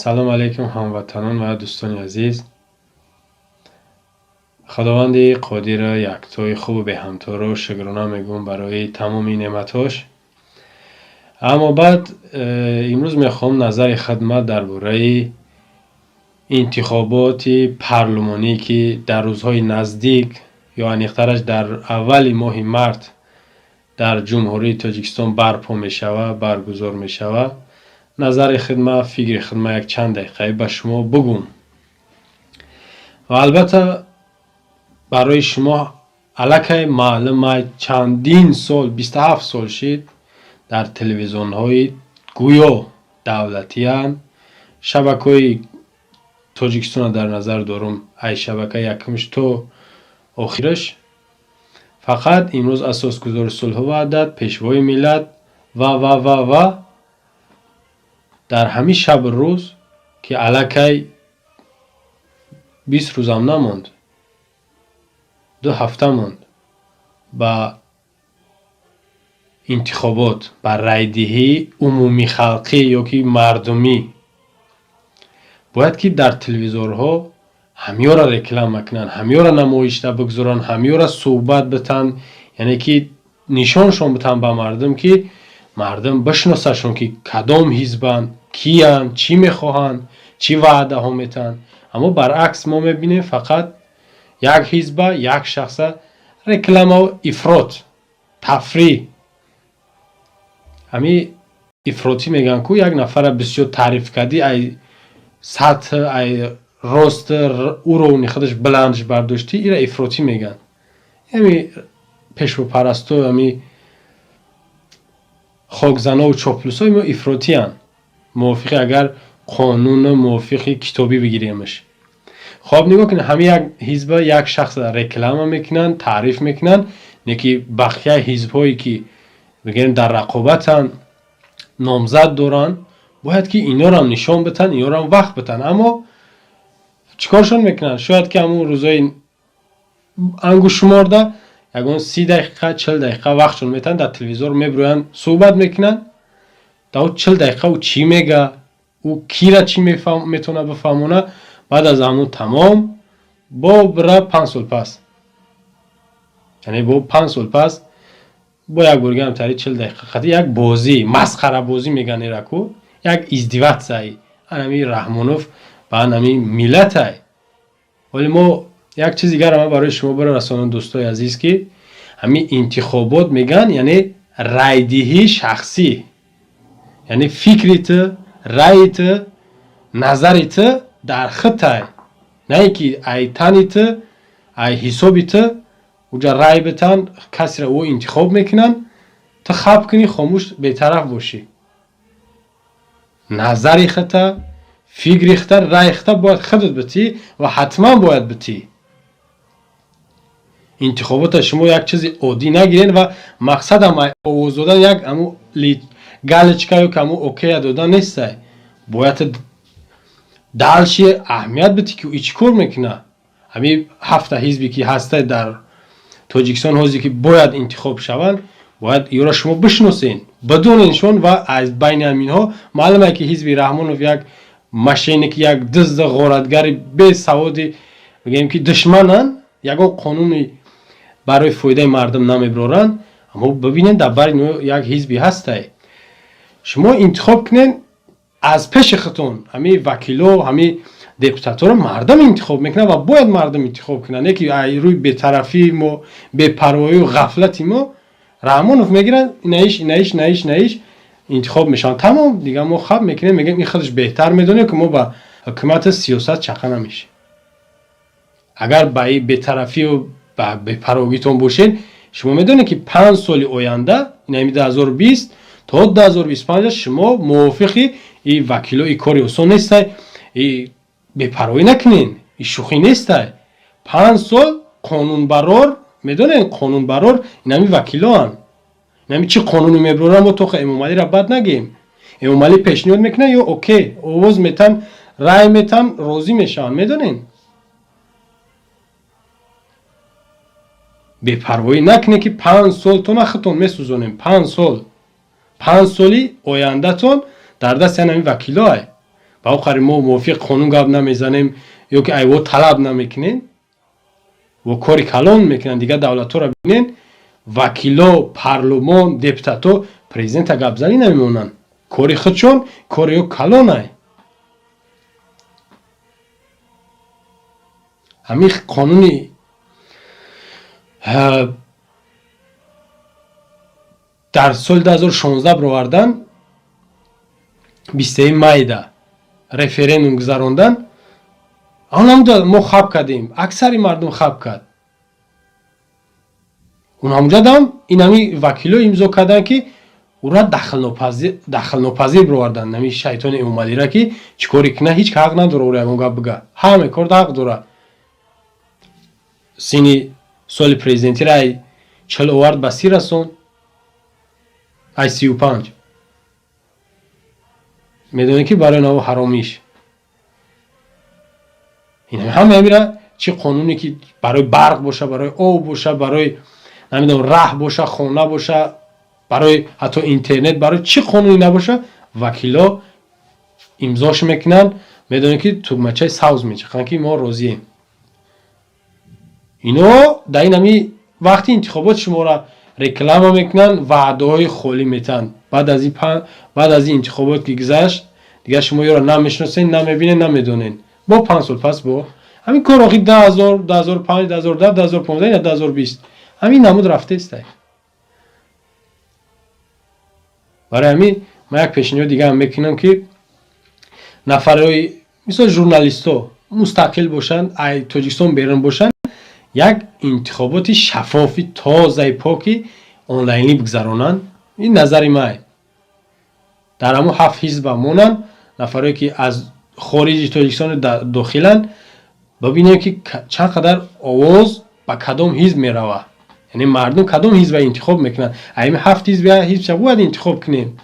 Салом алейкум, ҳамватанон ва дӯстони азиз. Худованди қодира, яктои хубу беҳамторо шукрона мегӯм барои тамоми неъматҳош. Аммо баъд имрӯз мехоҳам назари хидмат дар бораи интихоботи парлумонӣ, ки дар рӯзҳои наздик ё аниқтараш дар аввали моҳи март дар Ҷумҳурии Тоҷикистон барпо мешавад, баргузор мешавад, назари хидмат, фикри хидмат як чанд дақиқаӣ ба шумо бугум. Ва албатта барои шумо аллакай маълум, чандин сол, 27 сол шид, дар телевизионҳои гӯё давлатиянд, шабакаҳои Тоҷикистонро дар назар дорум, ай шабакаи якумш то охираш, фақат имрӯз асосгузори сулҳу ваҳдат, пешвои миллат ва дар ҳамин шабу рӯз, ки аллакай 20 рӯзам намонд, 2 ҳафта монд ба интихобот, ба райдиҳии умумихалқӣ ё ки мардумӣ, бояд ки дар телевизорҳо ҳамёра реклама кунанд, ҳамёра намоишда бигузоранд, ҳамёра суҳбат битанд, яъне ки нишоншон битанд ба мардум, ки мардум бишносашон, ки кадом ҳизбанд, киянд, чӣ мехоҳанд, чӣ ваъдаҳо метаҳанд. Аммо баръакс мо мебинем, фақат як ҳизба, як шахса рекламау ифрот тафриҳ. Ҳамин ифротӣ мегӯянд ку, як нафара бисёр таъриф кардӣ, ай сатҳ, ай рост уровни худаш баландш бардоштӣ, ира ифротӣ мегӯянд. Ами пешвопарасту, ами хокзанову чоплусои мо ифротиянд, мувофиқи агар қонуну мувофиқи китобӣ бигиремаш. Хоб, нигоҳ кунед, ҳамин як ҳизба, як шахс реклама мекунанд, таъриф мекунанд, не ки бақияи ҳизбҳое ки бигирем дар рақобатанд, номзад доранд, бояд ки инорам нишон битанд, инорам вақт битанд. Аммо чӣ коршон мекунанд? Шояд ки ҳамун рӯзои ангушшуморда ягон 30 дақиқа, 40 дақиқа вақтшон метаҳанд, дар телевизор мебироянд, суҳбат мекунанд. Дар 40 дақиқа ӯ чӣ мега, ӯ кира чӣ метавонад бифаҳмона? Баъд аз ҳамун тамом, бо бира 5 сол пас, яъне бо 5 сол пас бо як боргиам тари 40 дақиқа қати як бозӣ, масхарабозӣ мегӯянд ираку, як издеваться и анами Раҳмонов ба анами миллатай. Вале мо як чиз дигарам ман барои шумо бирасонам, дӯстои азиз, ки ҳамин интихобот мегӯянд, яъне райдиҳии шахсӣ, яъне фикри ту, раъйи ту, назари ту дар худтай, на ин ки ай тани ту, ай ҳисоби ту уҷа рай битан, касеро ӯ интихоб мекунанд, ту хаб кунӣ, хомӯш, бетараф бошӣ. Назари худта, фикри худта, раъйи худта бояд худат битӣ ва ҳатман бояд битӣ. Интихобота шумо як чизи оддӣ нагиред ва мақсадам овоз додан як аму галочка ё аму окей я додан нестай. Бояд дальше аҳамият битӣ, ки ӯ чӣ кор мекунад. Ҳамин ҳафта ҳизбе ки ҳастай дар Тоҷикистон ҳозе, ки бояд интихоб шаванд, бояд ёро шумо бишносен, бидоненшон. Ва аз байни ҳаминҳо маълум е, ки ҳизби Раҳмонов як мошенник, як дизду ғоратгари бесаводи, бигӯем ки душмананд, ягон қонуни барои фоидаи мардум намебироранд. Аммо бибинед, дар бари як ҳизби ҳастай, шумо интихоб кунед аз пеши худтон. Ҳамин вакило, ҳамин депутатҳоро мардум интихоб мекунад ва бояд мардум интихоб кунад, не ки рӯи бетарафии мо, бепарвоию ғафлати мо Раҳмонов мегирад, инаиш, инаиш, инаиш, инаиш интихоб мешаванд, тамом. Дигар мо хаб мекунем, мегӯем, ин худаш беҳтар медонем, ки мо ба ҳукумати сиёсат чақа намешем. Агар ба и бетарафию ба бепарвогитон бошед, шумо медонед, ки 5 соли оянда, инами 2020 то 2025, шумо мувофиқи и вакило. И кори осон нестай, и бепарвоӣ накунен, и шӯхӣ нестай. 5 сол қонунбарор, медонед, қонунбарор инами вакилоанд. Инами чӣ қонуне мебароранд, мо тоха Эмомалиро бад нагем. Эмомалӣ пешниҳод мекунад ё окей, овоз метан, рай метан, розӣ мешаванд. Медонед, бепарвоӣ накунед, ки 5 солтона худтон месӯзонем. 5 сол, 5 соли ояндатон дар дасти ҳамин вакилоай. Ба охари мо мувофиқ қонун гап намезанем ё ки айво талаб намекунем, во кори калон мекунанд. Дигар давлатҳоро бинен, вакило, парлумон, депутато президента гапзанӣ намемонанд. Кори худшон кори ё калонай. Ҳамин қонуни дар соли 2016 бировардан, 23 майда референдум гузарондан, он мо хаб кардем, аксари мардум хаб кард. Он ҳамуҷадам инами вакило имзо карданд, ки ура дахлнопазир бировардан. Нами шайтони Эмомалира, ки чӣ коре кина, ҳеҷ ҳақ надора ура ягон гап бига, ҳаме корда ҳақ дора. Синни соли президентира ай 40 овард ба 30 расон, ай 35. Медонед, ки барои наво ҳаромиш ҳама амира чӣ қонуне ки барои барқ боша, барои об боша, барои намедонам раҳ боша, хона боша, барои ҳатто интернет, барои чӣ қонуне набоша, вакило имзош мекунанд. Медонед, ки тугмачаи савз мечақанд, ки мо розием. Ино дар ин ҳами вақти интихобот шуморо реклама мекунанд, ваъдаҳои холӣ метаҳанд. Баъд аз ин интихобот ки гузашт, дигар шумо ёро намешиносед, намебинед, намедонед. Бо 5 сол пас бо ҳамин кор охи 2000, 2005, 2010, 2015, ина 2020 ҳамин намуд рафтаистай. Барои ҳамин ман як пешниҳод дигаам мекунам, ки нафарҳои мисол журналистҳо мустақил бошанд, ай Тоҷикистон берун бошанд, як интихоботи шаффофи тозаи поки онлайнӣ бигзаронанд. Ин назари май. Дар ҳамон ҳафт ҳизба монанд нафарое, ки аз хориҷи Тоҷикистону дохиланд, бибинем, ки чанд қадар овоз ба кадом ҳизб меравад, яъне мардум кадом ҳизба интихоб мекунанд. Ами ҳафт ҳизб ҳизбша бояд интихоб кунем.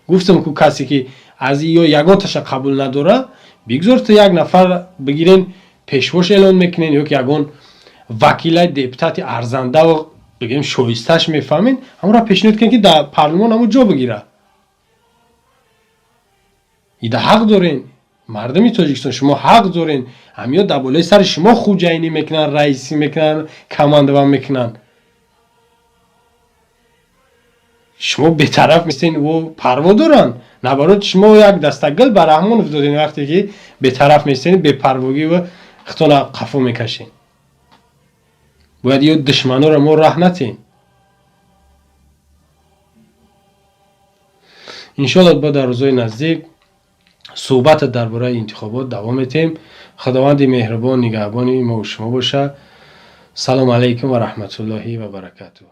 Гуфтам ку, касе ки аз ё ягонташа қабул надора, бигзор то як нафар бигирен, пешвош эълон мекунен, ё ки ягон вакила, депутати арзандаву бигирем, шоисташ мефаҳмед, ҳамонро пешниҳод кунед, ки дар парлумон ҳамон ҷо бигира. Ида ҳақ дорен, мардуми Тоҷикистон, шумо ҳақ дорен. Ҳамиё дар болои сари шумо хуҷайнӣ мекунанд, раисӣ мекунанд, командова мекунанд. Шумо бетараф мистен, ӯ парво доранд. Наоборот, шумо як дастагил ба Раҳмонов доден, вақте ки бетараф местен, бепарвогӣ ва хитона қафо мекашен. Бояд ё душманонро мо раҳ натем. Иншоалло, бо дар рӯзҳои наздик суҳбата дар бораи интихобот давом метем. Худованди меҳрубон нигаҳбони мову шумо бошад. Салому алайкум ва раҳматуллоҳи ва баракатуҳ.